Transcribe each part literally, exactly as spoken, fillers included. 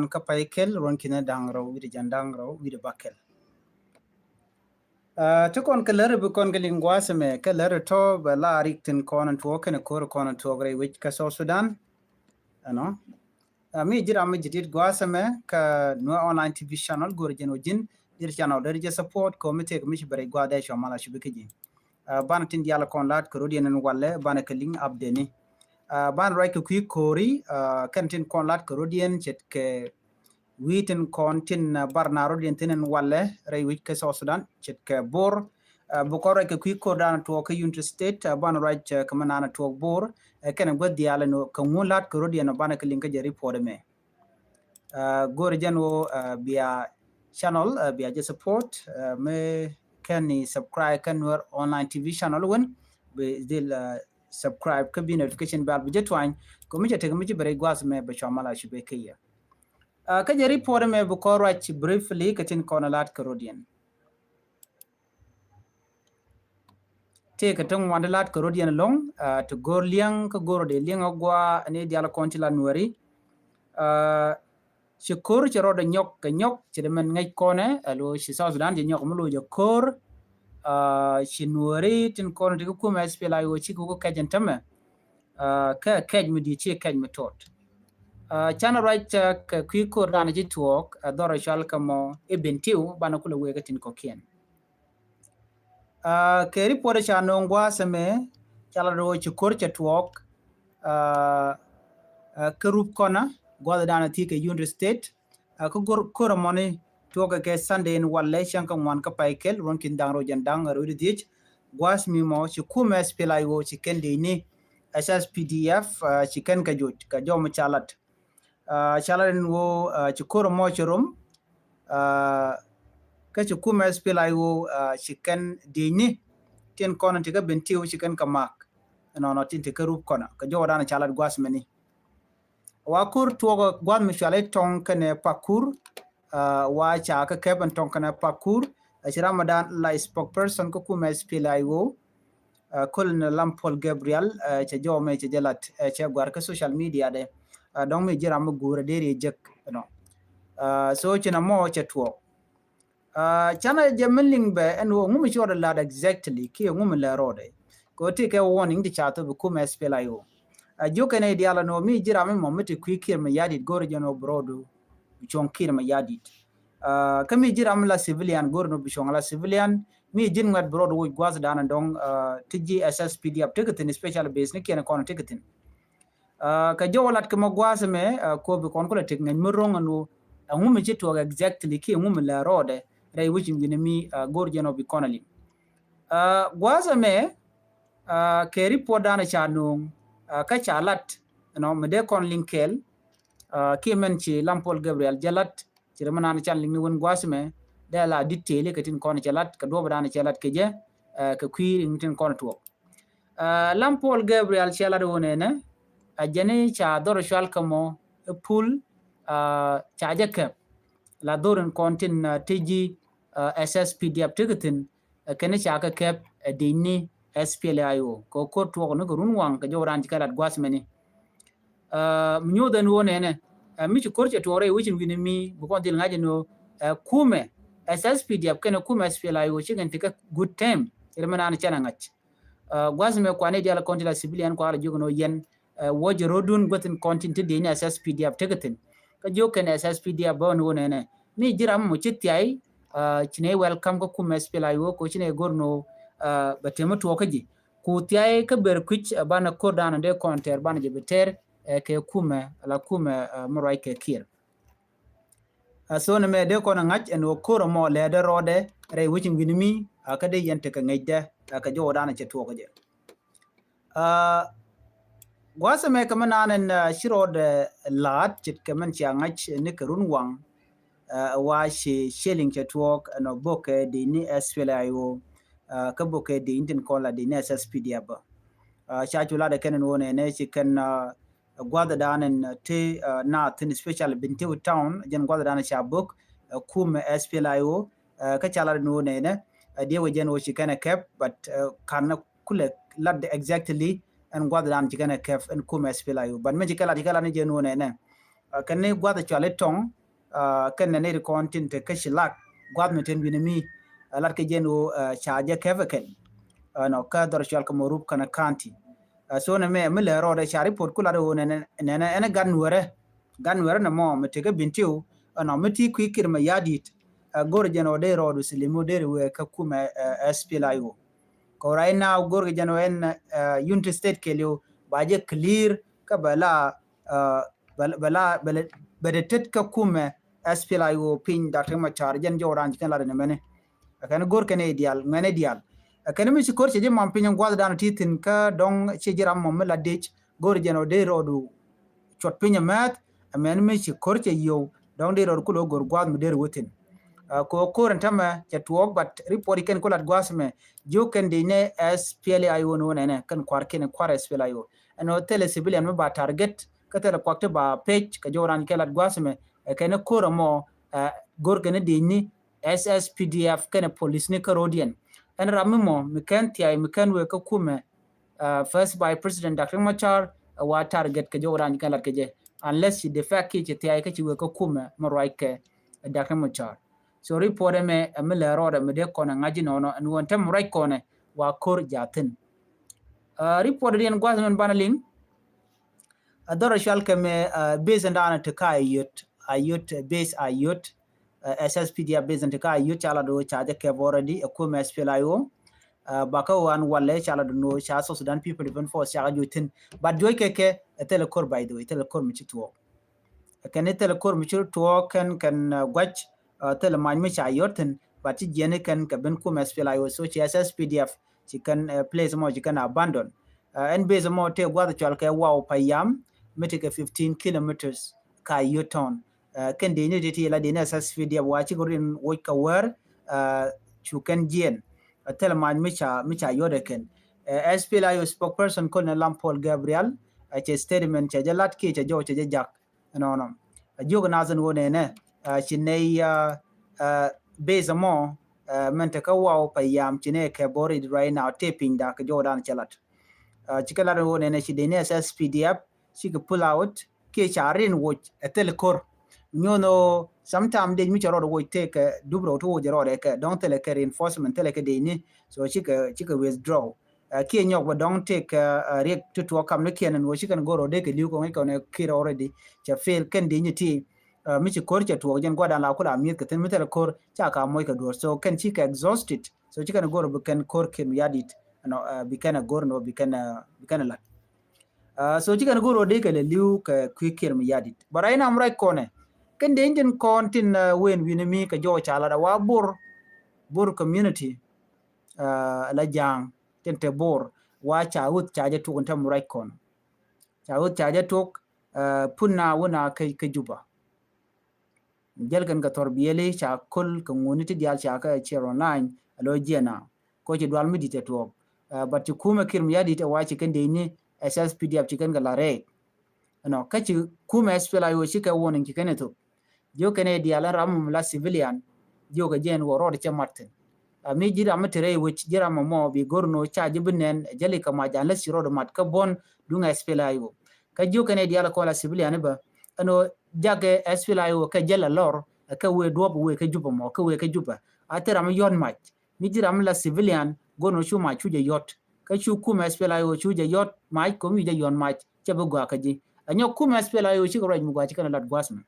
kä pay kɛl ruɔ̱n ki̱n da̱ŋ rɛw wi̱cdɛ jiɛn da̱ŋ rɛw wi̱cdɛ bäkɛl. Aa, ti kɔn kɛ lär bi kɔn kɛ liŋ gua̱a̱th ɛmɛ kɛ lär tɔ̱ bɛ la rik tin kɔn tuɔɔk kɛnɛ ko̱r kɔn tuɔɔk rɛy wec kä South Sudan. Ɛnɔ. Aa, mi ji̱ ram mi ji̱ dit gua̱a̱th ɛmɛ kä Nuer Online T V channel go̱r jɛn wä ji̱n dit channel dit jɛ support kɔ mi tëëk mi ci bɛ rɛy gua̱a̱th dee cua mal a cupi kä ji̱. Aa, banɛ tin diaal kɔn la̱t kɛ rɔ̱diɛn ɛn walɛ banɛ kɛ liŋ update ni. Aa, banɛ ruac kɛ kui̱ ko̱ri, aa, kɛn tin kɔn la̱t kɛ rɔ̱diɛn ce̱t kɛ wi̱i̱ tin kɔn tin, aa, bar na rɔ̱diɛn thi̱n ɛn walɛ rɛy wi̱c kä South Sudan ce̱t kɛ Bor. Aa, bi kɔn ruac kɛ kui̱ ko̱r dan tuɔɔk kä Unity State, aa, banɛ ruac, aa, kɛ mi naan tuɔɔk Bor, aa, kɛnɛ guäth diaal ɛn ɣöö kɛ ŋun la̱t kɛ rɔ̱diɛn ɔ banɛ kɛ liŋ kä jɛ report ɛmɛ. Aa, go̱r jɛn wä, aa, bia channel, aa, bia jɛ support, aa, mi kɛn ni subscribe kɛn Nuer Online T V channel wän bi dhil, aa, subscribe kä bi notification bell bi jɛ tuany kɛ mi cɛ tek mi ci bɛ rɛy gua̱a̱th mɛ bɛ cua mal a cupi kä yɛ. Aa, kä jɛ report mɛ bi kɔn ruac briefly kɛ tin kɔn la̱t kɛ rɔ̱diɛn. Tëëkɛ ti ŋuan ti la̱t kɛ rɔ̱diɛn ɛlɔ̱ŋ, aa, ti go̱r liɛŋ kä go̱r rɔ̱dɛ liɛŋ a gua ni diaal kɔn ti la Nuɛri. Aa, ci ko̱r ci rɔɔdɛ nyɔk kɛ nyɔk ci dee mɛn ŋäc kɔnɛ, alo ci South Sudan ci nyɔk mi lo̱c ɛ ko̱r, aa, ci Nuɛri tin kɔn ti kä kumɛ S P L A I O ci kɛ wä kɛ kɛc ɛn tämɛ. Aa, kä kɛc mi di̱i̱t ci kɛc mi tot. Aa, canɛ ruac, aa, kɛ kui̱ ko̱r danɛ ci tuɔɔk, aa, dhɔrɛ cual kɛ mɔ i̱ Bentiu banɛ kulɛ wee kä tin kɔ̱kiɛn. Aa, kɛ report ca no̱o̱ŋ gua̱a̱th ɛmɛ ca lat ɣöö ci ko̱r cɛ tuɔɔk, aa, aa, kä Rubkona gua̱a̱th danɛ thi̱i̱ kɛ Unity State. Aa, kä ko̱r, ko̱r ɛmɔni tuɔɔkɛ kɛ Sunday in walɛ cäŋ kä ŋuan kä pay kɛl ruɔ̱n ki̱n da̱ŋ rɛw jiɛn da̱ŋ rɛw wi̱cdɛ dhiec. Gua̱a̱th mi mɔ ci kumɛ S P L A I O ci kɛn diecni S S P D F, aa, ci kɛn kɛ joc kɛ jɔw mi ca lat. Aa, ca lat in ɣöö, aa, ci ko̱r ɛmɔ ci rom, aa, kä ci kumɛ S P L A I O, aa, ci kɛn diecni tin kɔn ti kä Bentiu ci kɛn kɛ mak. Ɛnɔnɔ tin ti kä Rubkona kɛ jɔw danɛ ca lat gua̱a̱th mɛni. Wa ko̱r tuɔɔk gua̱a̱th mi cuali Tɔŋ kɛnɛ Pakur, aa, wa ca kä kɛp ɛn Tɔŋ kɛnɛ Pakur, aa, ci Ramadan la spokesperson kä kumɛ S P L A I O, aa, Colonel Lampol Gabriel, aa, cɛ jɔw mɛ cɛ jɛ lat, aa, cɛ guar kä social media dɛ. Aa, dɔ̱ŋ mi ji̱ ram mi guur a deri jek, you know. Aa, so ci na mɔ cɛ tuɔɔk. Aa, canɛ jɛ min liŋ bɛ ɛn ɣöö ŋu mi ci rɔɔdɛ lat exactly kiɛ ŋu mi lɛ rɔɔdɛ. Kɛ ɣöö ti kɛ warning ti ca thop bi kumɛ S P L A I O. Aa, jiök kɛn i̱ diaal ɛn ɣöö mi ji̱ ram mi mɔ mi ti kui̱ Kiir Mayardit go̱o̱rɛ jɛn ɣöö bi rɔɔdu bi cuɔ̱ŋ Kiir Mayardit. Aa, kä mi ji̱ ram mi la civilian go̱o̱rɛ ni ɣöö bi cuɔ̱ŋ la civilian. Mi ji̱n ŋuɛt bi rɔɔdu woc gua̱a̱th danɛ dɔ̱ŋ, aa, ti ji̱ S S P D F tekɛ thi̱n, special base ni kiɛn kɔn tekɛ thi̱n. Aa, kɛ jɔw lat kɛ mɔ gua̱a̱th ɛmɛ, aa, kopi kɔn kulɛ tek ŋäc mi ro̱ŋ ɛn ɣöö ɛŋu mi ci tuɔɔk exactly kiɛ ɛŋu mi lɛ rɔɔdɛ rɛy wec in wi̱nɛ mi, aa, go̱o̱r jɛn ɔ bi kɔn a liŋ. Aa, gua̱a̱th ɛmɛ, aa, kɛ report danɛ ca no̱o̱ŋ, aa, kä ca lat, you know, mi dee kɔn liŋ kɛɛl, aa, kiɛ mɛn ci Lampol Gabriel jɛ lat, ci ri mi naan can liŋ ni wän gua̱a̱th ɛmɛ, dee la detail kɛ tin kɔn cɛ lat, kɛ duɔ̱p danɛ cɛ lat kɛ jɛ, aa, kɛ kui̱ riŋ tin kɔn tuɔɔk. Aa, Lampol Gabriel cɛ lat wä nɛnɛ, a jɛn i̱ ca dhɔr cual kä mɔ i̱ pul, aa, ca jɛ kɛp. La dhɔr in kɔn tin, aa, ti ji̱, aa, S S P D F tekɛ thi̱n, aa, kɛn i̱ ca kɛ kɛp, aa, diecni S P L A I O. Kɛ ko̱r tuɔɔk ni kɛ run waŋ kɛ jɔw ran ci kɛ lat gua̱a̱th mɛni. Aa, mi nyuuth ɛn wä nɛnɛ, aa, mi ci ko̱r cɛ tuɔɔk rɛy wec in wi̱nɛ mi bi kɔn dhil ŋa̱c ɛn wä, aa, kumɛ S S P D F kɛnɛ kumɛ S P L A I O ci kɛn ti kɛ good time. Ci ri mi naan cɛn a ŋa̱c. Aa, gua̱th mɛ kuan i̱ diaal kɔn ti la civilian kuan la jiök ɛn ɣöö yɛn, aa, wä jɛ ro̱dun guäth in kɔn tin ti diecni S S P D F tekɛ thi̱n. Kä jiök kɛn S S P D F bä ɛn ɣöö nɛnɛ mi ji̱ ram mɔ ci thiay, aa, ci nɛ welcome kä kumɛ S P L A I O kɛ ɣöö ci nɛ go̱r ɛn ɣöö, aa, bɛ tɛm mi tuɔɔk kä ji̱. Ku thiay kä ber kui̱c, aa, banɛ ko̱r danɔ dee kɔn tɛr banɛ jɛ bi tɛr, aa, kɛ kumɛ, ala kumɛ, aa, mi ruac kɛ Kiir. Aa, so nɛmɛ dee kɔn ŋa̱c ɛn ɣöö ko̱r ɛmɔ lɛ dee rɔɔdɛ rɛy wec in wi̱n mi, aa, kä dee yɛn tekɛ ŋäcdɛ, aa, kɛ jɔwdan cɛ tuɔɔk jɛ. Aa, gua̱a̱th ɛmɛ kɛ mɛ naan ɛn, aa, ci rɔɔdɛ la̱a̱t ce̱tkɛ mɛn cia ŋa̱c ni kɛ run waŋ, aa, wa ci cieliŋ cɛ tuɔɔk ɛn ɔ bokɛ diecni S P L A I O, aa, kä bokɛ diecni tin kɔn la diecni S S P D F bä. Aa, ca cu lat ɛ kɛn ɛn wä nɛnɛ ci kɛn, aa, gua̱thdan ɛn, aa, ti, aa, naath thi̱n, especially Bentiu town, jɛn gua̱thdan ca bök, aa, kumɛ S P L A I O, aa, kä ca lat ɛn wä nɛnɛ, aa, diɛ wä jɛn wä ci kɛn ɛ kɛp, but, aa, kan kulɛ lat exactly ɛn gua̱thdan ci kɛn ɛ kɛp ɛn kumɛ S P L A I O. But mɛ ci kɛ lat, ci kɛ lat ni jɛn wä nɛnɛ. Kɛn ni gua̱th cual i̱ tɔŋ kɛn nɛ ni ri kɔn tin te kä ci lak gua̱th mi ten wi̱ni mi lat kɛ jɛn ɣöö ca jɛ kɛp ɛ kɛn. Ɛnɔ kä dhɔr cual kɛ mɔ rup kɛn ɛ ka̱nti. So nɛ mɛ mi lɛ rɔɔdɛ ca ripot ku lat ɣöö nɛnɛ ɛn ɛ gat nuɛrɛ gat nuɛrɛ nɛ mɔ mi tekɛ bin tiw ɛnɔ mi ti kui̱ kir mɛ ya̱di̱t. Go̱r jɛn ɣöö dee rɔɔdu silim ɣöö dee ri wee kä kumɛ S P L A I O. Kɛ right now go̱r kɛ jɛn ɣöö ɛn Unity State kɛɛliw ba jɛ clear kä bɛ la bɛ la bɛ dee tet kä kumɛ S P L A I O piny Doctor Machar jɛn jɔw ran ci kɛn lat ni mɛni. Ɛ kɛn go̱r kɛn i̱ dial ŋuɛn i̱ dial. Ɛ kɛn mi ci ko̱r cɛ ji̱ mam piny in gua̱th dan ti thi̱n kä dɔ̱ŋ ci ji̱ ram mɔ mi la dec go̱r jɛn ɔ dee rɔɔdu cuɔt piny ɛmɛth. Ɛmɛn mi ci ko̱r cɛ yio̱w dɔ̱ŋ dee rɔɔdu kulɛ go̱r gua̱th mi dee ri wä thi̱n. Kɛ ɣöö ko̱r in tämɛ cɛ tuɔɔk but report ikɛn ku lat gua̱th mɛ jiök kɛn dec ni S P L A I O ni wä nɛnɛ kɛn kua̱r kɛn kua̱r S P L A I O. Ɛn ɣöö thilɛ civilian mi ba target kä thilɛ kuak ti ba pec kɛ jɔw ran kɛ lat gua̱th mɛ. Ɛ kɛn ko̱r ɛmɔ go̱r kɛn dec ni S S P D F kɛnɛ police ni kä ro̱diɛn. Ɛn ram mi mɔ mi kɛn thiay mi kɛn wee kä kumɛ First Vice President Doctor Machar ɛ wa target kɛ jɔw ran kɛn lat kɛ jɛ unless ci defect ki ci thiay kä ci wee kä kumɛ mɛ ruac kɛ Doctor Machar. So report ɛmɛ ɛ mi lɛ rɔɔdɛ mi dee kɔnɛ ŋa̱c inɔnɔ ɛn wä ɛn tɛm ruac kɔnɛ wa ko̱r jathin. Report diɛn gua̱th mɛn banɛ liŋ. A dhɔr a cual kɛ mɛ base in daanɛ ti ka a yot a yot base a yot. S S P D F base in ti ka a yot ca la do ca jɛ kɛp already ɛ kumɛ S P L A I O. Bakä wan walɛ ca la do no ca South Sudan People Defense Force ca ka juɔc thi̱n. But juɔc kɛ kɛ ɛ thilɛ ko̱r by the way thilɛ ko̱r mi ci tuɔɔk. Kɛn i̱ thilɛ ko̱r mi ci tuɔɔk kɛn kɛn gua̱c thilɛ mac mi ca yot thi̱n. But ci jiɛn i̱ kɛn kɛ ben kumɛ S P L A I O so ci S S P D F ci kɛn place mɔ ci kɛn abandon. Ɛn base mɔ tëë gua̱th cual kɛ Waw Payam mi ti kɛ fifteen kilometers ka yot town. Kɛn dec ni ti ti la dec ni S S P D F wa cikɛ rin woc kɛ wär cu kɛn jiɛn. Thilɛ mac mi ca mi ca yot ɛ kɛn. S P L A I O spokesperson Colonel Lam Paul Gabriel cɛ statement cɛ jɛ lat kiɛ cɛ jɔw cɛ jɛ jak. Ɛnɔnɔ a jiök nath ɛn ɣöö nɛnɛ ci nɛy base ɛmɔ mɛn te kä Waw Payam ci nɛy kɛ bɔr i̱ right now tëë piny dak kɛ jɔwdan cɛ lat. Ci kɛ lat ɛn ɣöö nɛnɛ ci dec ni S S P D F cikɛ pull out kiɛ ca rin woc ɛ thil ko̱r. Nyoth ɣöö sometime dec mi cɛ rɔɔd woc tëë kɛ dup rɔw ti woc rɔɔd ɛ kɛ dɔ̱ŋ thilɛ kɛ reinforcement thilɛ kɛ dec ni so cikɛ cikɛ withdraw. Kiɛ nyɔk bɛ dɔ̱ŋ tëëk riɛk ti tuɔɔk kam ni kiɛn ɛn ɣöö ci kɛn go̱r ɔ dee kɛ li̱w kɛ ŋäc kɔn ɛ kir already. Cɛ fail kɛn dec ni ti mi ci ko̱r cɛ tuɔɔk jɛn gua̱dan la kula mi̱eth kɛ thi̱n mi thilɛ ko̱r ca ka moc kɛ duɔ̱ɔ̱r so kɛn ci kɛ exhausted. So ci kɛn go̱r ɔ bi kɛn ko̱r kir mi ya̱di̱t ɛnɔ bi kɛn ɛ go̱r ɛn ɣöö bi kɛn bi kɛn ɛ la̱t. So ci kɛn go̱r ɔ dee kɛ lɛ li̱w kɛ kui̱ kir mi ya̱di̱t bä rac nam rac kɔnɛ. Kɛn dec tin kɔn tin wen wi̱ni mi kɛ jɔw ca la̱t a wa bor bor community. La ja̱a̱ŋ tin te bor wa ca wuth ca jɛ tuk in te murac kɔn. Ca wuth ca jɛ tuk pun na wun a kä Juba. Jäl kɛn kɛ thɔr biɛli ca köl kɛ ŋuni ti dial ca kä share online a lo jiɛna. Ko ci dual mi dit ɛ tuɔɔk. But ci kumɛ kir mi ya dit ɛ wa ci kɛn dec ni S S P D F ci kɛn kɛ la rɛɛk. Ɛnɔ kä ci kumɛ S P L A I O ci kɛ warning ci kɛn ɛ thop. Jiök kɛn ɛ diaal ɛn ram mɔ mi la civilian jiök kɛ jɛn wä rɔɔd cɛ mat thi̱n. A mi ji̱ ram mi te rɛy wec ji̱ ram mɔ mɔ bi go̱r ni wä ca ji̱ bi nɛn ɛ jäli kɛ mac unless ci rɔɔd mat kä buɔ̱n duŋ S P L A I O. Kä jiök kɛn ɛ diaal kɔn la civilian i̱ bä ɛn wä jakɛ S P L A I O kɛ jäl ɛ lɔr ɛ kɛ wee duɔ̱p wee kɛ Jupɛ mɔ kɛ wee kɛ Jupɛ. A thil ram mi yɔ̱t mac mi ji̱ ram mi la civilian go̱r ni wä cu mac cu jɛ yɔ̱t. Kä cu kumɛ S P L A I O cu jɛ yɔ̱t mac ko̱mi jɛ yɔ̱t mac cɛ bi gɔaa kä ji̱. Ɛ nyɔk kumɛ S P L A I O cikɛ ruac mi gɔaa ci kɛn ɛ lat gua̱a̱th mɛ.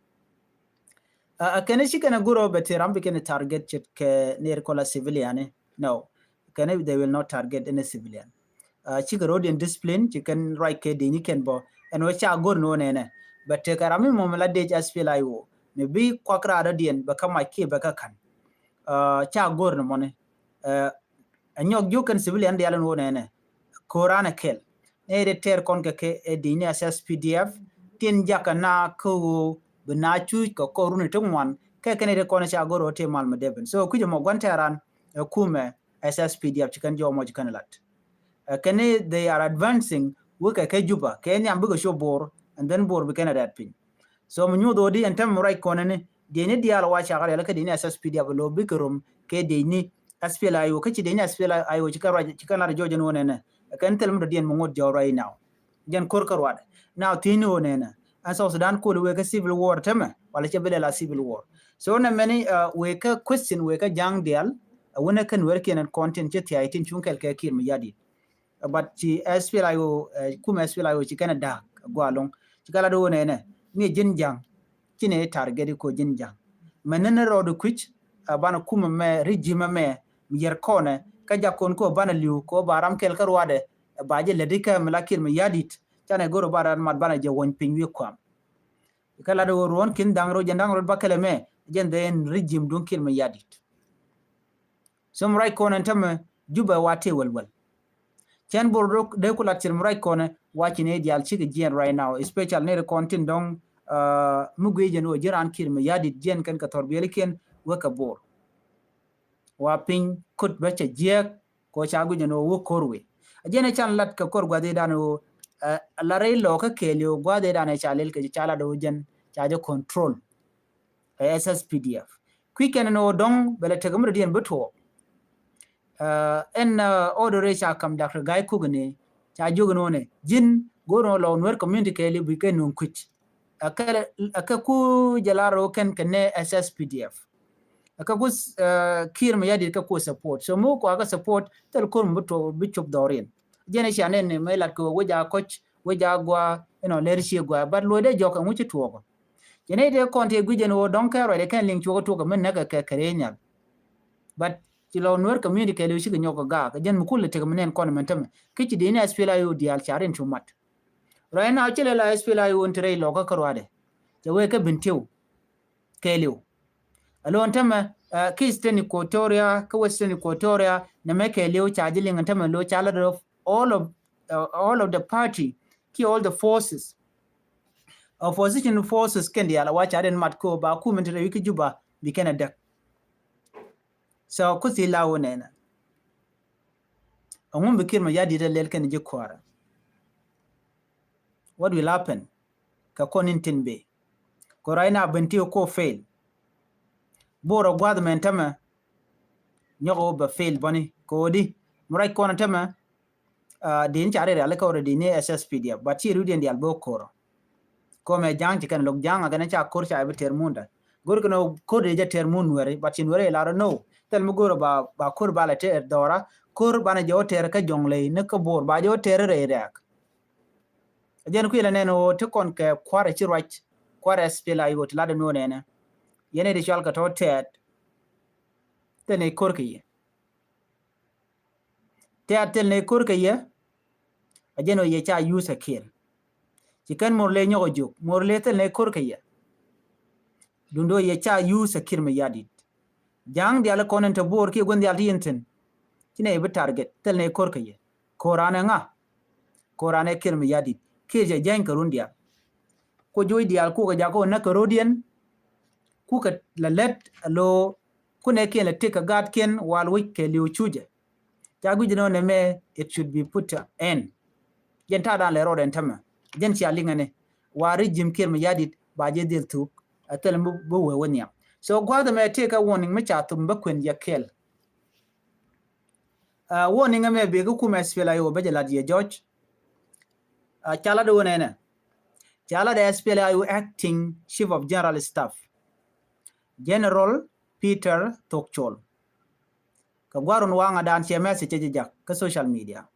Ɛ kɛn ci kɛn ɛ go̱r ɔ bɛ ti ram bi kɛn ɛ target ce̱tkɛ ner kɔla civilian ni. No. Kɛn ɛ they will not target any civilian. Cikɛ road in discipline ci kɛn ruac kɛ dec ni kɛn bɔ ɛn wä ca go̱r ni wä nɛnɛ. Bɛ tekɛ ram mi mɔmɛ la dec S P L A I O mi bi kuak raadɔdiɛn bɛ kä mac kiɛ bɛ kä ka̱n. Ca go̱r ni mɔni. Ɛ nyɔk jiök kɛn civilian dial in wä nɛnɛ. Ko̱ran ɛ kɛl nɛ ri tɛɛr kɔn kɛ kɛ ɛ dec ni S S P D F tin jakä na kä ɣöö bi na cuc kɛ kɔr runi ti ŋuan kɛ kɛn ri kɔn ca go̱r ɣöö ti mal mi depin so kui̱c ɛmɔ gua̱n tɛɛran. Ɛ kumɛ S S P D F ci kɛn jɔw mɔ ci kɛn lat. Ɛ kɛn they are advancing wekɛ kɛ Juba kɛ nhiam bikɛ cop Bor and then Bor bi kɛn ɛ rɛɛt piny. So mi nyuth ɣöö di ɛn tɛm mi ruac kɔnɛ ni dieni diaal wa cakɛ rial kä dieni S S P D F lo bikɛ rom kɛ dieni S P L A I O kä ci dieni S P L A I O ci kɛn ruac ci kɛn lat jɔɔc ɛn ɣöö nɛnɛ. Ɛ kɛn thil mi dɔ̱diɛn mi ŋot jɔɔc ruac now. Jɛn ko̱r kä ruac now thiecni ɣöö nɛnɛ. Ɛn South Sudan kol wek kä civil war tämɛ, wala cɛ bi lɛ la civil war. So nɛ mɛni, uh, wek kä question wek kä ja̱a̱ŋ diaal, uh, wunɛ kä Nuɛr kiɛn ɛn kɔn tin ci thiay tin cuŋ kɛl kɛ Kiir Mayardit. Uh, but ci S P L A I O, uh, kum S P L A I O ci kɛn ɛ da̱a̱k gua loŋ. Ci kɛ la di wunɛ nɛ, mi ji̱n ja̱a̱ŋ, ci nɛ target ko ji̱n ja̱a̱ŋ. Mɛ ni ni rɔɔd kui̱c, uh, banɛ kum mɛ, regime mɛ, mi yɛr kɔnɛ, kä jakon ko banɛ li̱w, ko ba ram kɛl kä ruadɛ, uh, ba jɛ lɛ di kɛ mi la Kiir Mayardit, canɛ goro ba ran mat banɛ jɛ wɔny piny wi̱i̱ kuam. Kä lat ɣöö ruɔ̱n ki̱n da̱ŋ rɛw jɛn da̱ŋ rɛw ba kɛlɛ mɛ, jɛn dhɛ in regime duŋ Kiir Mayardit. So mi ruac kɔn ɛn tämɛ Juba wa tëë wɛl wɛl. Cɛn Bor dee ku lat cir mi ruac kɔn ɛ wa ci ni diaal cikɛ jiɛn right now, especially ni ri kɔn tin dɔ̱ŋ, uh, mi guic jɛn ɣöö ji̱n raan Kiir Mayardit jiɛn kɛn kɛ thɔr biɛlikiɛn wek kɛ Bor. Wa piny kut bä cɛ jiɛk, ko ca guic ni wä kor wi. A jɛn can lat kɛ kor guathi dan wä, eh, la rɛy lɔ kä kɛɛliw guathi dan ca lel kɛ ca lat wä jɛn ca jɛ control kɛ S S P D F. Kui̱ kɛn ni wä dɔŋ bɛ lɛ tek mi dɔ̱diɛn bi tuɔɔk. Eh, ɛn, eh, order ca kam Doctor Gai Kok ni ca jiök ni wä ni ji̱n go̱r ni wä lɔ Nuer community kɛɛliw bi kɛ nuŋ kui̱c. Ɛ kɛ, ɛ kɛ ku jɛ la rɔ kɛn kɛ nɛ S S P D F. Ɛ kɛ ku, eh, Kiir Mayardit kɛ ku support. So mi ku a kɛ support thil kur mi bi tuɔk bi cop dhɔriɛn. Jɛn ɛ cia nɛn ni mɛ lat kɛ wec a kɔc, wec a gua, you know, lɛr cie gua. But luɔc dee jɔk ɛŋu ci tuɔɔk. Jɛn ɛ dee kɔn ti guic jɛn wä dɔŋ kɛ ruac dee kɛn liŋ cuɔk tuɔk kɛ mi näk kɛ kɛ kɛ rɛy nhial. But ci lɔ Nuer community kɛ liw cikɛ nyɔk kɛ gaak. Jɛn mi kul lɛ tek mi nɛn kɔn mɛn tämɛ. Kä ci dee ni S P L A I O diaal ca rin cu mat. Right now ci lɛ la S P L A I O in ti rɛy lɔkä kä ruadɛ. Cɛ wee kä Bentiu kɛɛliw. Alo̱n tämɛ, uh, kä Eastern Equatoria, kä Western Equatoria, nɛ mɛ kɛɛliw ca ji̱ liŋ tämɛ lo ca la dɔ̱ all of, uh, all of the party, ki all the forces. Opposition forces kɛn diaal wa ca den mat ko ba kumɛ ti rɛy wi̱i̱ kä Juba bi kɛn a däk. So kuthi la wä nɛnɛ. Ɛŋu bi Kiir Mayardit a lɛl kɛn ji̱ kuäärä. What will happen? Kɛ kɔn in tin be. Kɛ right now Bentiu ko fail. Bor a gua̱th mɛn tämɛ. Nyɔk wä bɛ fail bäni. Kɛ wä di. Mi ruac kɔn tämɛ. Ah, din ca ri riali kä wä di ni S S P D F. But ci riwdiɛn diaal bä kor. Kɔmɛ ja̱a̱ŋ ci kɛn lo̱k ja̱a̱ŋ a kɛn ca kor ca bi tɛr munda. Go̱r kɛn kor di jɛ tɛr mun Nuɛri. But ci Nuɛri lar no. Thil mi go̱r ba, ba kor ba lɛ tɛr dhɔra. Kor banɛ jɛ wä tɛr kä Jɔŋley ni kä Bor. Ba jɛ wä tɛr rɛy rɛɛk. Jɛn kuilɛ nɛn ɣöö ti kɔn kɛ kuarɛ ci ruac, kuarɛ S P L A I O ti lat ɛn ɣöö nɛnɛ. Yɛn ɛ di cual kɛ tɔ tɛɛt. Thil ni kor kɛ yɛ. Tɛɛt thil ni kor kɛ yɛ. A jɛn ɣöö yɛ ca use a Kiir. Ci kɛn Murle nyɔk a jiök. Murle thil ni kor kɛ yɛ. Dundo yɛ ca use a Kiir Mayardit. Ja̱a̱ŋ diaal kɔn in te Bor kiɛ gua̱n diaal ti yin thi̱n. Ci nɛ bi target thil nɛ kor kɛ yɛ. Koran ɛ ŋa? Koran ɛ Kiir Mayardit. Kiir cɛ jäny kɛ run diaal. Ku joc diaal kukɛ jakɔ näk kɛ rodiɛn. Kukɛ la lät a lo kunɛ kiɛn la tik kɛ gaatkiɛn wal wi̱c kɛ liw cucɛ. Ca guic nɔ nɛ mɛ, it should be put an end. Jɛn ta̱a̱ dan lɛ rɔɔdɛ ɛn tämɛ. Jɛn cia liŋɛ ni. Wa regime Kiir Mayardit ba jɛ dhil thuk. A thil mi bi wee wä nhiam. So gua̱a̱th ɛmɛ tëë kɛ warning mi ca thum bä kuën yɛ kɛl. Ah, warning ɛmɛ bek kä kum S P L A I O bä jɛ lat yɛ jɔc. Ah, ca lat wä nɛnɛ. Ca lat S P L A I O acting chief of general staff. General Peter Thokchol. Kɛ guarun waŋa dan cɛ message cɛ jɛ jak kä social media.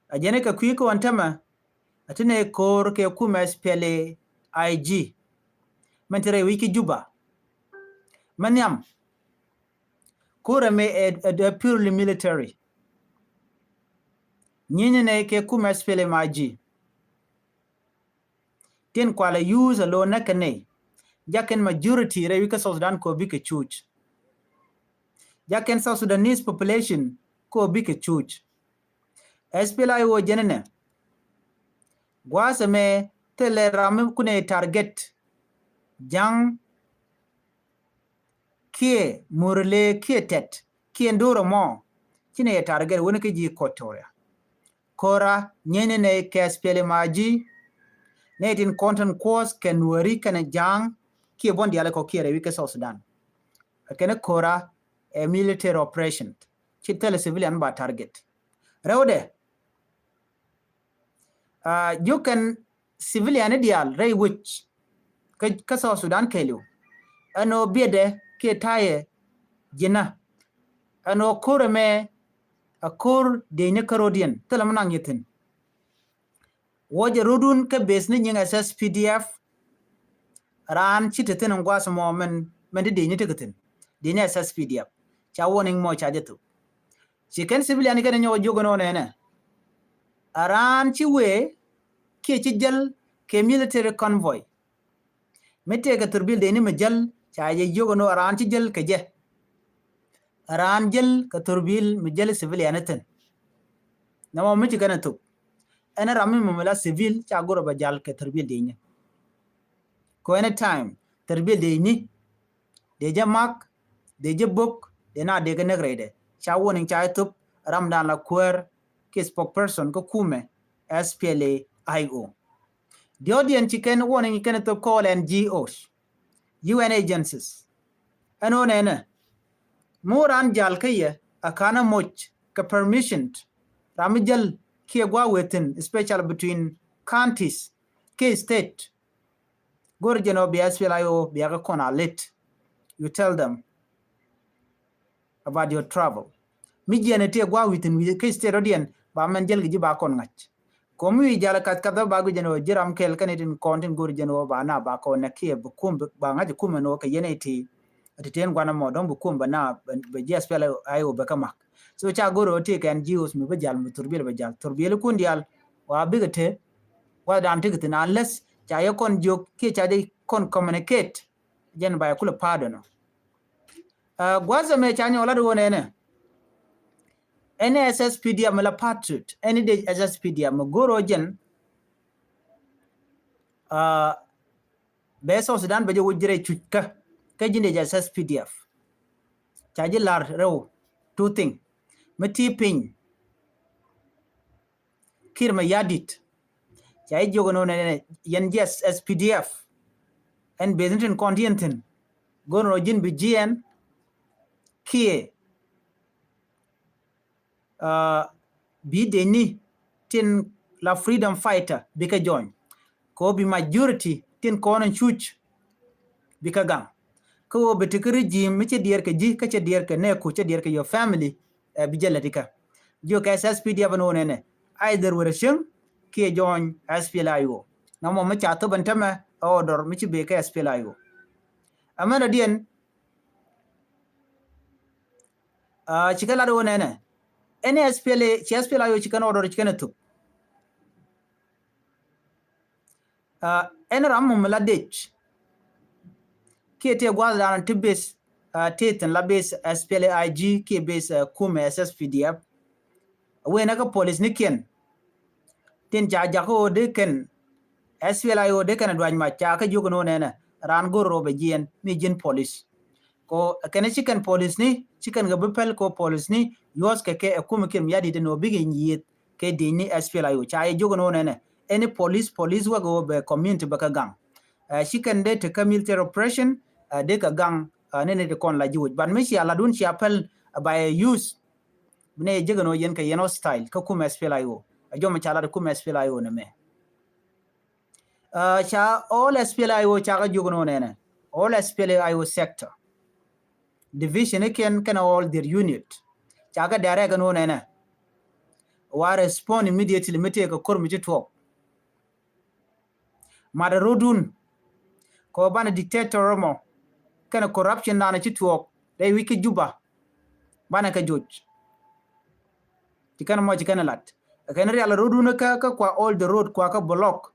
A jɛn kɛ kui̱ kɛ wan tämɛ a ti nɛ ko̱r kɛ kumɛ S P L A I G. Mɛn ti rɛy wi̱c ki Juba. Mɛ nhiam. Ko̱r ɛmɛ ɛ, ɛ, ɛ purely military. Nyinyɛ nɛ kɛ kumɛ S P L A I G. Tin kualɛ use a lo näk kɛ nɛy. Jakɛn majority rɛy wi̱c kä South Sudan kɛ ɔ bikɛ cuc. Jakɛn South Sudanese population kɛ ɔ bikɛ cuc. S P L A I O jɛn nɛ. Gua̱a̱th ɛmɛ thilɛ ram mi kunɛ target. Ja̱ŋ kiɛ Murle kiɛ Tɛt kiɛ Ndoro mɔ. Ci nɛ yɛ target wuni kä ji̱ Equatoria. Kora nyɛn ni nɛ kɛ S P L M I G. Nɛ tin kɔn tin kuɔth kɛ Nuɛri kɛnɛ Ja̱a̱ŋ kiɛ buɔ̱n diaal kɔ kiɛ rɛwi kɛ South Sudan. Kɛnɛ kora ɛ military operation. Ci thilɛ civilian ba target. Rɛwdɛ. Ah, jiök kɛn civilian ni diaal rɛy wec kä, kä South Sudan kɛɛliw. Ɛn ɣöö biɛtdɛ kiɛ ta̱yɛ ji̱nä. Ɛn ɣöö ko̱r ɛmɛ a ko̱r dieyni kärɔ̱diɛn thilɛ mi naŋ yɛ thi̱n. Wä jɛ rɔ̱dun kä base ni nyiŋ S S P D F. Raan ci te thi̱n in gua̱a̱th mɔ min, min ti dieyni tekɛ thi̱n. Dieyni S S P D F. Ca warning mɔ ca jɛ thuk. Ci kɛn civilian kɛn nyɔk jiök ɛn ɣöö nɛnɛ. A raan ci wëë kiɛ ci jäl kɛ military convoy. Mi tëëkɛ thurbil dieyni mi jäl ca jɛ jiök ɛn ɣöö a raan ci jäl kɛ jɛ. A raan jäl kɛ thurbil mi jäl civilian thi̱n. Nɔmɔ mi ci kɛn ɛ thuk. Ɛn ram mi mɔmɔ la civil ca go̱r ɛ bɛ jal kɛ thurbil dieyni. Kɛ any time thurbil dieyni dee jɛ mak, dee jɛ bok, dee na dee kɛ näk rɛydɛ. Ca warning ca jɛ thuk ram dan la kuäär kiɛ spokesperson kä kumɛ S P L A I O. Diɔ̱ɔ̱diɛn ci kɛn warning kɛn thok kɔɔl N G Os, U N agencies. Ɛn ɣöö nɛnɛ mi wä raan jal kä yɛ a ka̱n a moc kɛ permission. Ram mi jäl kiɛ gua̱a̱th wëë thi̱n, especially between counties kiɛ state. Go̱r jɛn ɣöö bia S P L A I O bia kɛ kɔn a late. You tell them about your travel. Mi jiɛn ɛ ti ɛ gua̱a̱th wëë thi̱n wi̱i̱ kä state rɔ̱diɛn ba mɛn jäl kɛ ji̱ ba kɔn ŋa̱c. Kɔm wi̱i̱ jal kath kath ba guic ɛn ɣöö ji̱ ram kɛl kɛn itin kɔn tin go̱r jɛn ɣöö ba na ba kɔn nɛ kiɛ bi kum ba ŋa̱c kum ɛn ɣöö kɛ yɛn iti. Ti tin guanɛ mɔ dɔ̱ŋ bi kum ba na bɛ ji̱ S P L A I O bɛ kä mak. So ca go̱r ɣöö ti kɛ N G Os mi bi jal mi thurbil bɛ jal thurbil kun dial wa bikɛ te. Wa dan ti kɛ thin unless ca yɛ kɔn jiök kiɛ ca jɛ kɔn communicate. Jɛn ba yɛ kulɛ pardon ɔ. Gua̱th ɛmɛ ca nyɔk lat ɣöö nɛnɛ. Ɛn S S P D F mi la patriot, ɛn dec S S P D F mi go̱r ɣöö jɛn bɛ South Sudan bɛ jɛ wä ji̱ rɛy cuc kä kä ji̱n dec S S P D F. Ca ji̱ la̱r rɛw two thing. Mi ti piny Kiir Mayardit. Ca ji̱ jiök ɛn ɣöö nɛnɛ yɛn ji̱ S P D F. Ɛn beth ni tin kɔn ti yɛn thi̱n. Go̱r ɣöö ji̱n bi jiɛɛn kiɛ bi deni tin la freedom fighter bikɛ join. Kɛ ɣöö bi majority tin kɔn in cuc bikɛ gaŋ. Kä ɣöö bi ti kä regime mi cɛ diɛɛr kɛ ji̱ kä cɛ diɛɛr kɛ nɛɛku cɛ diɛɛr kɛ your family. Ɛ bi jɛ lät ikä. Jiök kɛ S S P D F ɛn ɣöö nɛnɛ either wër ɛ cieŋ kiɛ join S P L A I O. Nɔmɔ mi ca thop ɛn tämɛ ɛ order mi ci bëë kɛ S P L A I O. Ɛmɛn ɛ diɛn cikɛ lat ɣöö nɛnɛ ɛn S P L A ci S P L A I O cikɛn order cikɛn ɛ thop. Ɛn ram mum la dec kiɛ tëë gua̱a̱th dan ti base tëë thi̱n la base S P L A I G kiɛ base kumɛ S S P D F. Wen kä police ni kiɛn tin ca jakä ɣöö dee kɛn S P L A I O dee kɛn a duac mac ca kä jiök ɛn ɣöö nɛnɛ raan go̱r rɔɔbɛ jiɛn mi ji̱n police. Ko kɛn ci kɛn police ni ci kɛn kɛ bi päl ko police ni yuɔth kɛ kɛ ɛ kumɛ Kiir Mayardit ɛn ɣöö bikɛ nyieth kɛ diec ni S P L A I O ca yɛ jiök ɛn ɣöö nɛnɛ. Any police, police wä kɛ ɣöö bɛ community bɛ kɛ gaŋ. Ci kɛn dee tekä military operation dee kɛ gaŋ. Ni ni ti kɔn la ji̱ wec but mi cia latdun cia päl ba yɛ use. Bi nɛ yɛ jiök ɛn ɣöö yɛn kɛ yɛn hostile kä kumɛ S P L A I O. A jɔm ca lat kumɛ S P L A I O nɛ mɛ. Ca all S P L A I O ca kä jiök ɛn ɣöö nɛnɛ all S P L A I O sector division ikiɛn kɛn all their unit ca kä direct ɛn ɣöö nɛnɛ. Wa respond immediately mi tëë kɛ ko̱r mi ci tuɔɔk. Mat rɔ̱dun kɛ ɣöö banɛ dictator mɔ kɛnɛ corruption nanɛ ci tuɔɔk rɛy wi̱c kä Juba. Banɛ kɛ joc. Ci kɛn mɔ ci kɛn lat kɛn rial rɔ̱dun kä kä kua all the road kua kä block.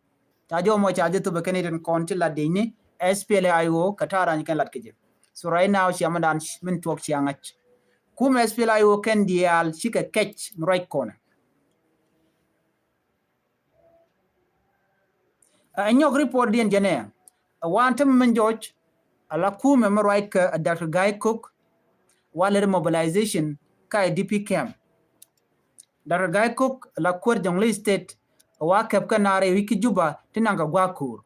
Ca jɔw mɔ ca jɛ thop ɛ kɛn itin kɔn ci lat dec ni S P L A I O kɛ ta̱a̱ rany kɛn lat kɛ jɛ. So right now cia mɛ dan min tuɔk cia ŋa̱c. Kumɛ S P L A I O kɛn diaal cikɛ kɛc mi ruac kɔnɛ. Ɛ nyɔk report diɛn jɛnɛ ɛ wan te mɛ min jɔc. Ala kumɛ mi ruac kɛ Doctor Gai Kok. Wa lɛ mobilization ka ɛ D P camp. Doctor Gai Kok la kuäär Jonglei State. Wa kɛp kä naar ɛ wi̱c ki Juba ti naŋ kɛ gua̱a̱k ko̱o̱r.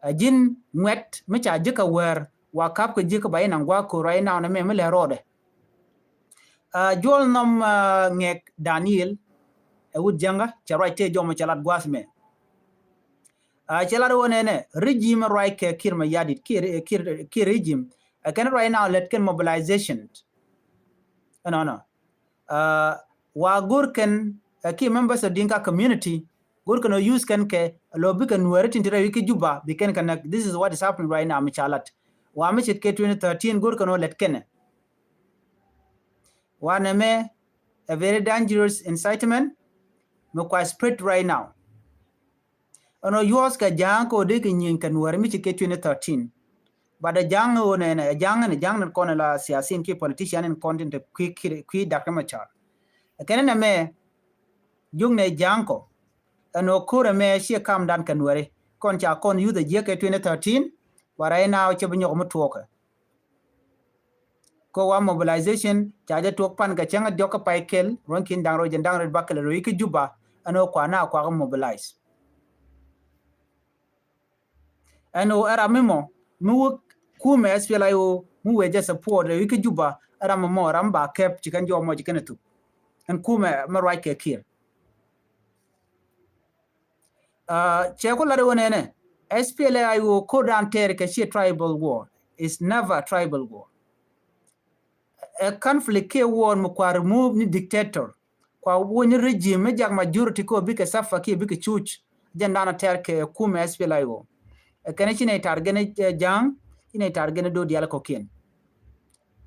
A ji̱n ŋuɛt mi ca ji̱ kɛ wäär wa kap kɛ ji̱ kä ba inaŋ gua̱a̱k ko̱o̱r ruac inaŋ ni mɛ mi lɛ rɔɔdɛ. A juɔl nhɔm ŋɛk Daniel ɛ wut jäŋä cɛ ruac tëë jɔmɔ cɛ lat gua̱a̱th mɛ. Cɛ lat wä nɛnɛ regime ruac kɛ Kiir Mayardit, Kiir, Kiir, Kiir regime. Ɛ kɛn right now lät kɛn mobilization. Ɛnɔnɔ. Wa go̱r kɛn, ɛ, key members of Dinka community, go̱r kɛn ɔ use kɛn kɛ, lɔ bikɛ Nuɛri tin ti rɛy wi̱c kä Juba, bi kɛn kɛ näk. This is what is happening right now, mi ca lat. Wa mi ce̱tkɛ twenty thirteen, go̱r kɛn ɔ lät kɛnɛ. Wa nɛmɛ, a very dangerous incitement, mi kua spread right now. Ɛnɔ yuɔth kɛ Ja̱a̱ŋ kɛ ɔ dee kɛ nyieny kɛ Nuɛri mi ce̱tkɛ twenty thirteen. But ɛ Ja̱a̱ŋ ɛ ɣöö nɛnɛ, ɛ Ja̱a̱ŋ ɛn, ɛ Ja̱a̱ŋ ɛn kɔn ɛ la siasin kiɛ politician ɛn kɔn tin te kui̱, kui̱, kui̱ Doctor Machar. Ɛ kɛn nɛmɛ, jiök nɛ Ja̱a̱ŋ kɔ. Ɛn ɣöö ko̱r ɛmɛ ciɛ kamdan kɛ Nuɛri. Kɔn ca kɔn yuth ɛ jiäk kɛ twenty thirteen, but right now cɛ bi nyɔk mi tuɔɔkɛ. Kɛ wa mobilization, ca jɛ tuɔk pan kɛ cäŋ a diɔk kä pay kɛl, ruɔ̱n kin da̱ŋ rɛw jɛn da̱ŋ rɛw bakɛl rɛw i̱ kä Juba, ɛn ɣöö kua na kuakä mobilize. Ɛn ɣöö ɛ ram mi mɔ, mi wä kumɛ S P L A I O, mi wee jɛ support rɛw i̱ kä Juba, ɛ ram mi mɔ, ɛ ram ba kɛp ci kɛn jɔɔk mɔ ci kɛn ɛ thuk. Ɛn kumɛ mi ruac kɛ Kiir. Cɛ ku lat wä nɛnɛ, S P L A I O ko̱r dan tɛɛr kɛ ciɛ tribal war. It's never a tribal war. Ɛ conflict kiɛ war mi kua remove ni dictator. Kua wä ni regime mi jak majority kɛ ɔ bikɛ suffer kiɛ bikɛ cuc. Jɛn dan a tɛɛr kɛ kumɛ S P L A I O. Ɛ kɛn ci nɛ tar gɛn Ja̱a̱ŋ, ci nɛ tar gɛn do̱ dial kɔkiɛn.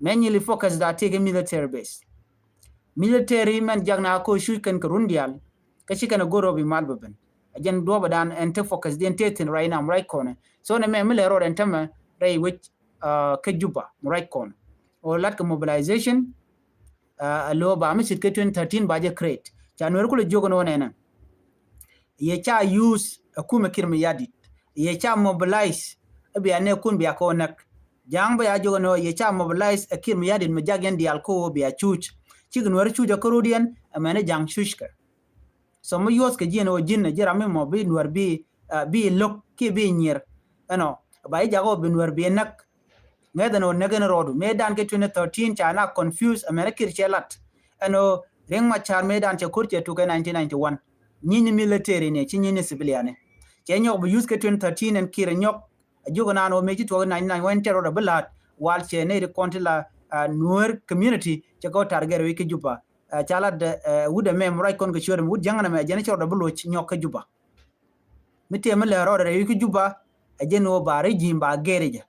Mɛ nyili focus da tëë kɛ military base. Military mɛn jak na ko cuc kɛn kɛ run dial. Kä ci kɛn a go̱r rɔ bi mal bä ben. A jɛn duɔbä dan ɛn te focus diɛn te thin right now, right kɔnɛ. So nɛ mɛ mi lɛ rɔɔd ɛn tämɛ rɛy wec kä Juba, right kɔnɛ. O lat kɛ mobilization, a lo̱ ba mi ce̱tkɛ twenty thirteen ba jɛ create. Ca Nuɛri kulɛ jiök ɛn wä nɛnɛ. Yɛ ca use ɛ kumɛ Kiir Mayardit. Yɛ ca mobilize ɛ bia nɛ kun bia kɛ wä näk. Ja̱a̱ŋ bä ya jiök ɛn ɣöö yɛ ca mobilize ɛ Kiir Mayardit mi jak yɛn diaal kä ɣöö bia cuc. Cikɛ Nuɛri cuc ɛ kä ro̱diɛn ɛ mɛn ɛ Ja̱a̱ŋ cuckɛ. So mi yuɔth kɛ ji̱n ɣöö ji̱n ɛ ji̱ ram mi mɔ bi Nuɛr bi, bi lo̱k kiɛ bi nyier. Ɛnɔ ba ji̱ jak ɣöö bi Nuɛr bi näk. Ŋäth ɛn ɣöö näk ɛn rɔɔdu mëë dan kɛ twenty thirteen ca na confuse ɛ mɛn ɛ Kiir cɛ lat. Ɛn ɣöö Riek Machar mëë dan cɛ ko̱r cɛ tuk kɛ nineteen ninety-one. Nyiny military ni ci nyiny civilian ni. Cɛ nyɔk bi use kɛ twenty thirteen ɛn Kiir ɛ nyɔk. A jiök ɛn an ɣöö mëë ci tuɔk nineteen ninety-one tɛr rɔɔdɛ bi la̱a̱t wal cɛ nɛy ri kɔn ti la Nuer community cɛ kɛ wä target rɛy wi̱c kä Juba. Ca lat wut ɛmɛ mi ruac kɔn kɛ ciöt ɛmɛ wut Ja̱ŋ ɛn ɛmɛ jɛn cɛ rɔɔdɛ bi loc nyɔk kä Juba. Mi tëë mi lɛ rɔɔdɛ rɛy wi̱c kä Juba ɛ jɛn ɣöö ba regime ba gɛɛri jɛ.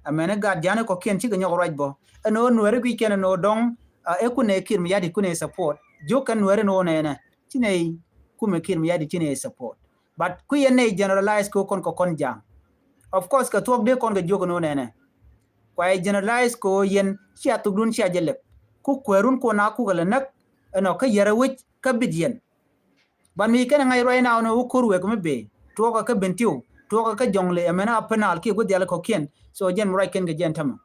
Ɛmɛn ɛ gat ja̱a̱ni kɔkiɛn cikɛ nyɔk ruac bä ɛn ɣöö Nuɛri guic kɛn ɛn ɣöö dɔ̱ŋ ɛ kunɛ Kiir Mayardit kunɛ support. Jiök kɛn Nuɛri ɛn ɣöö nɛnɛ ci nɛy kumɛ Kiir Mayardit ci nɛy support. But ku yɛn nɛy generalize kɛ ɣöö kɔn kɛ kɔn Ja̱a̱ŋ. Of course kɛ thuɔ̱k dee kɔn kɛ jiök ɛn ɣöö nɛnɛ. Kua yɛ generalize kɛ ɣöö yɛn cia thukdun cia jɛ lɛp. Ku kuɛɛrun kuɔn a kukɛ lɛ näk ɛnɔ kä yɛrɛ wec kä bit yɛn. Ban mi kɛn ŋa̱c ruac na ɣän wä ko̱r wek mi bee tuɔɔkä kä Bentiu, tuɔɔkä kä Jɔŋli, ɛmɛn a Upper Nile kiɛ gua̱th diaal kɔ̱kiɛn. So jɛn mi ruac kɛn kɛ jɛn tämɛ.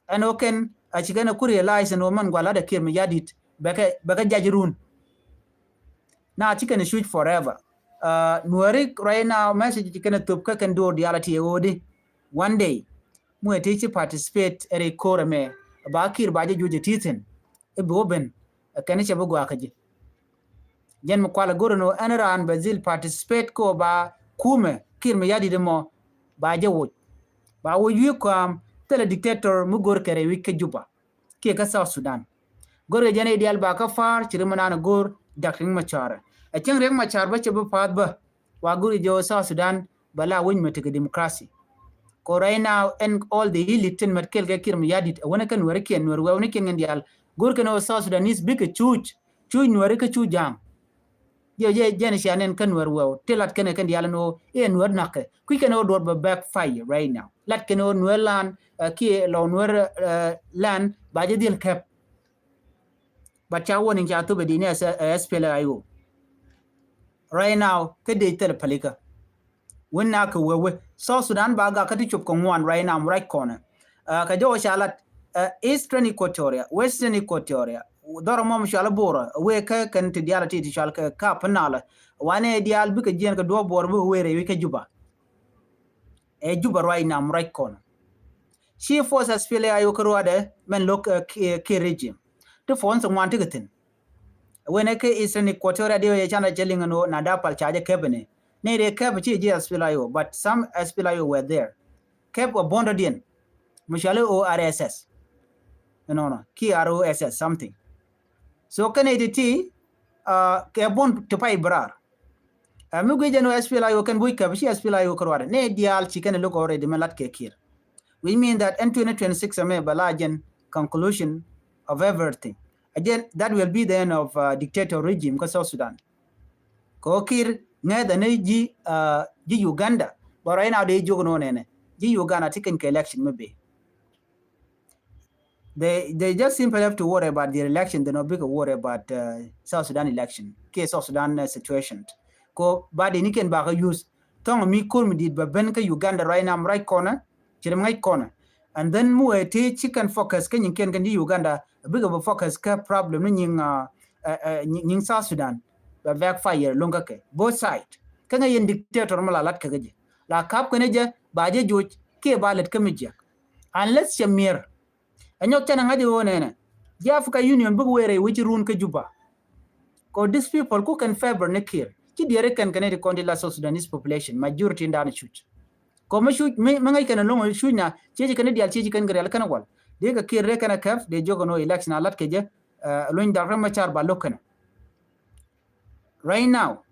Ɛn ɣöö kɛn a ci kɛn a ku realize ɛn ɣöö mɛn gua̱l lat ɛ Kiir Mayardit bɛ kɛ, bɛ kɛ jac run. Na ci kɛn a cuc forever. Nuääri ruac na message ci kɛn a thop kä kɛn do̱r diaal a ti ɛ ɣöödi. One day mi wee ti ci participate ɛ rɛy ko̱r ɛmɛ ba Kiir ba jɛ juɔc ɛ ti thi̱n. I̱ bi wä ben ɛ kɛn i̱ cɛ bi gɔaa kä ji̱. Jɛn mi kualɛ go̱r ɛn ɣöö ɛn raan bɛ dhil participate kä ɣöö ba kumɛ Kiir Mayardit ɛmɔ ba jɛ woc. Ba woc wi̱i̱ kɔam thilɛ dictator mi go̱r kɛ rɛy wi̱c kä Juba kiɛ kä South Sudan. Go̱r kɛ jɛn i̱ diaal ba kä pa̱a̱r ci ri mi naan go̱r Doctor Riek Machar. Ɛ cäŋ Riek Machar bä cɛ bi pa̱a̱th bä. Wa go̱r kɛ jɛ ɣöö South Sudan bɛ la wec mɛ tekɛ democracy. Kɛ right now ɛn all the elite tin mɛt kɛl kɛ Kiir Mayardit ɛ wänɛ kɛ Nuääri kiɛn Nuäär wɛwni kiɛn kɛn diaal. Go̱r kɛn ɣöö South Sudanese bikɛ cuc, cuc Nuääri kä cuc Ja̱a̱ŋ. Jɛ jɛ jɛn cia nɛn kä Nuäär wɛw ti lat kɛn kɛn diaal ɛn ɣöö i̱ ɛ Nuäär na̱kɛ kui̱ kɛn ɣöö duɔ̱r bɛ backfire right now. Lat kɛn ɣöö Nuäär lan kiɛ lɔ Nuäär lan ba jɛ dhil kɛp. But ca warning ca thop ɛ di ni ɛ SPLA-IO. Right now kä dec thilɛ pälikä. Win na kɛ wee wee South Sudan ba gak kä ti cop kɛ ŋuan right now mi ruac kɔnɛ. Kɛ jɔwä ca lat Eastern Equatoria, Western Equatoria, dhɔrɔ mɔ mi cɔal i̱ Bor, wee kä kɛn ti diaal ti ti cɔal kɛ kap nalɛ. Wanɛ diaal bikɛ jiɛn kɛ duɔ̱ɔ̱p Bor bikɛ wee rɛy wi̱c kä Juba. Ɛ Juba right now mi ruac kɔnɛ. Ci force SPLA-IO kä ruaadɛ mɛn lo̱k Kiir regime. Ti force ŋuan ti kɛ thi̱n. Wen ɛ kä Eastern Equatoria diɛ wee yɛ canɛ cɛ liŋ ɛn ɣöö na dap pal ca jɛ kɛpɛ ni. Nɛy dee kɛp ci ji̱ S P L A I O, but some S P L A I O were there. Kɛp kɛ bondɔdiɛn mi cɔali O R S S. Nɔnɔ, ki R O S S something. So kɛn nɛy ti ti, uh, kɛ bond ti pay bɛ raar. Uh, mi guic jɛn ɣöö S P L A I O kɛn buc kɛp, ci S P L A I O kɛ ruaadɛ. Nɛy diaal ci kɛn lo̱k already mɛ lat kɛ Kiir. Which mean that in twenty twenty-six ɛmɛ bɛ la jɛn conclusion of everything. Again, that will be the end of, uh, dictator regime kä South Sudan. Kɛ ɣöö Kiir ŋäthɛ ni ji̱, uh, ji̱ Uganda. But right now dee jiök ni ɣöö nɛnɛ ji̱ Uganda ti kɛn kɛ election mi bee. They, they just simply have to worry about their election. They no big worry about, uh, South Sudan election. Kiɛ South Sudan, uh, situation. Kɛ ɣöö ba dee ni kɛn ba kɛ use thɔŋ mi ko̱r mi di̱i̱t bɛ ben kä Uganda right now, right corner. Ci rɛm ŋäc corner. And then mi wee ti ci kɛn focus kä nyiŋ kɛn kɛn ji̱ Uganda, bikɛ bɛ focus kä problem ni nyiŋ, uh, uh, uh, nyiŋ, nyiŋ South Sudan. Bɛ backfire lo̱ŋ kä kɛ both side. Kä ŋäc yɛn dictator mi la lat kɛ kɛ jɛ. La kap kɛn jɛ ba jɛ joc kiɛ ba lɛt kä mi jiɛk. Unless cɛ mier. Ɛ nyɔk canɛ ŋa̱c ɣöö nɛnɛ ji̱ Africa Union bikɛ wëë wi̱ci run kä Juba. Kɛ ɣöö these people ku kɛn favor ni Kiir. Ci diɛɛri kɛn kɛn ti kɔn ti la South Sudanese population majority in da̱a̱n cuc. Kɛ ɣöö mi cuc, mi, mi ŋäc kɛn lo̱ŋ cuc na cieci kɛn diaal cieci kɛn kɛ rial kɛn wal. Dee kɛ Kiir dee kɛn a kɛp dee jiök ɛn ɣöö election a lat kɛ jɛ, uh, luny dak rɛ ma car ba lo̱k kɛn. Right now,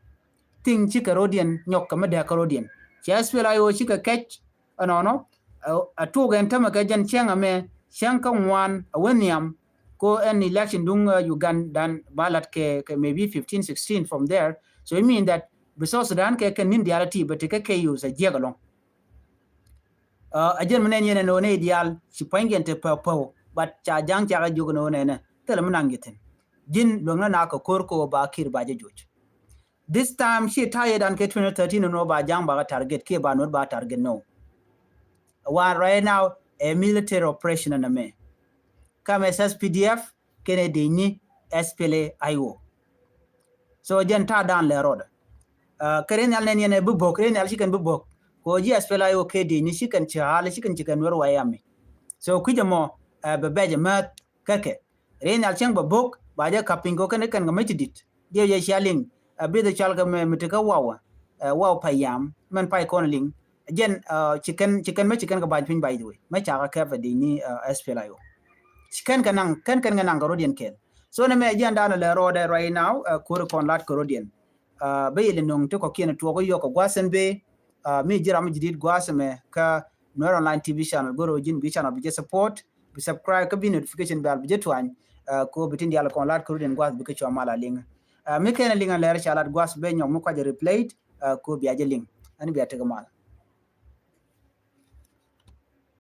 thing cikɛ rɔ̱diɛn nyɔk kɛ mi dee kɛ rɔ̱diɛn. Cɛ S P L A I O cikɛ kɛc, ɛnɔnɔ, ɛ, ɛ tuuk ɛn tämɛ kɛ jɛn cäŋ ɛmɛ, cäŋ kä ŋuan, ɛ wä nhiam, ko ɛn election duŋ, uh, Ugandan ba lat kɛ, kɛ maybe fifteen, sixteen from there. So it mean that bi South Sudan kɛ kɛ ni̱n diaal ti bɛ ti kɛ kɛ use a jiɛk ɛlɔŋ. Uh, a jɛn mi nɛn yɛn ɛn ɣöö nɛy diaal ci pua̱nykiɛn te päw päw, but ca ja̱ŋ cakɛ jiök ɛn ɣöö nɛnɛ thilɛ mi naŋ ji̱ thi̱n. Ji̱n luäŋnä na kɛ ko̱r kɛ ɣöö ba Kiir ba jɛ joc. This time ci ta̱yɛ dan kɛ twenty thirteen ɛn ɣöö ba ja̱ŋ ba kɛ target kiɛ ba nuɔ̱t ba target, no. Wan right now ɛ military operation ɛn ɛmɛ. Kamɛ S P D F kɛnɛ dee ni S P L A I O. So jɛn ta̱a̱ dan lɛ rɔɔdɛ. Uh, kɛ ri nhial nɛn yɛn ɛ bi bo̱k, ri nhial ci kɛn bi bo̱k. Kɛ ɣöö ji̱ S P L A I O kɛ dee ni ci kɛn ci ɣa̱l, ci kɛn ci kɛn nuɛr wa yami. So kui̱c ɛmɔ, uh, bɛ bɛc ɛmääth kä kɛ. Ri nhial cäŋ bɛ bo̱k ba jɛ kap piny kɛ ɣöö kɛn kɛn kɛ mi ti di̱t. Diɛw jɛ cia liŋ, ɛ, bith ɛ cɔal kɛ mɛ mi ti kä waw, ɛ, waw pay yam mɛn pay kɔn liŋ. Jɛn, ɛ, ci kɛn, ci kɛn mɛ ci kɛn kɛ ba̱ny piny, by the way. Mɛ ca kɛ kɛp ɛ di ni, ɛ, S P L A I O. Ci kɛn kɛ naŋ, kɛn kɛn kɛ naŋ kɛ rɔ̱diɛn kɛɛl. So nɛ mɛ jɛn danɔ lɛ rɔɔdɛ right now, ɛ, ko̱ri kɔn lat kɛ rɔ̱diɛn. Ɛ, bä yɛl in nöŋ ti kɔ̱kiɛn tuɔɔk i̱ yɔk kɛ gua̱a̱th ɛn bee, ɛ, mi ji̱ ram mi ji̱ di̱t gua̱a̱th ɛmɛ kä Nuer Online T V channel, go̱r ɣöö ji̱n bi channel bi jɛ support, bi subscribe kä bi notification bell bi jɛ tuany, ɛ, ko bi tin diaal kɔn lat kɛ rɔ̱diɛn gua̱a̱th bi kɛ cua mal a liŋ. Ɛ, mi kɛn a liŋ a lɛr ca lat gua̱a̱th ben nyɔk mi kuacɛ replay, ɛ, ko bia jɛ liŋ. Ɛn bia tekɛ mal.